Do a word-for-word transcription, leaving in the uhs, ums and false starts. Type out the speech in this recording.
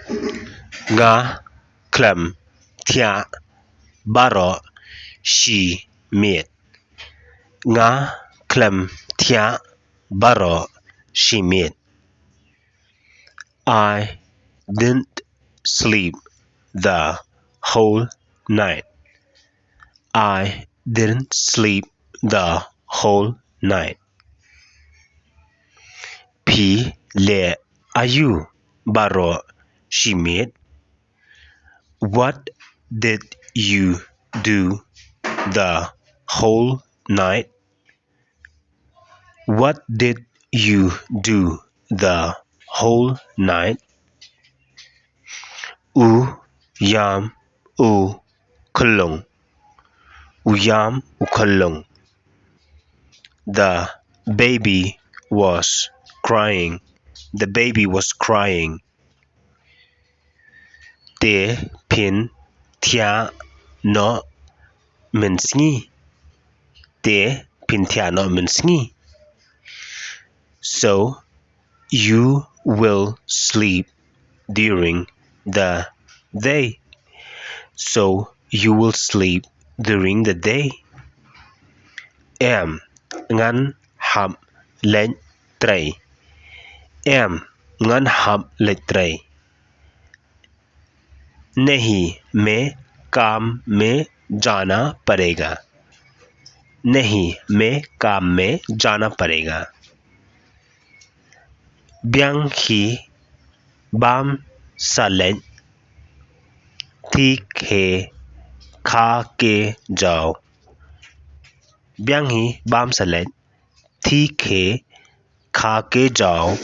Nga khlem thiah baroh shi miet. Nga khlem thiah baroh shi miet. I didn't sleep the whole night. I didn't sleep the whole night. Phi leh aïu baroh shi miet? What did you do the whole night? What did you do the whole night? U ïam u khyllung. U ïam u khyllung. The baby was crying. The baby was crying. Te phin thiah noh mynsngi. Te phin thiah noh mynsngi. So you will sleep during the day. So you will sleep during the day. Em, ngan hap leit trei. Em, ngan hap leit trei. नहीं, मैं काम में जाना पड़ेगा। नहीं, मैं काम में जाना पड़ेगा। Biang hi bam sa leit. ठीक है, खा के जाओ। Biang hi bam sa leit. ठीक है, खा के जाओ।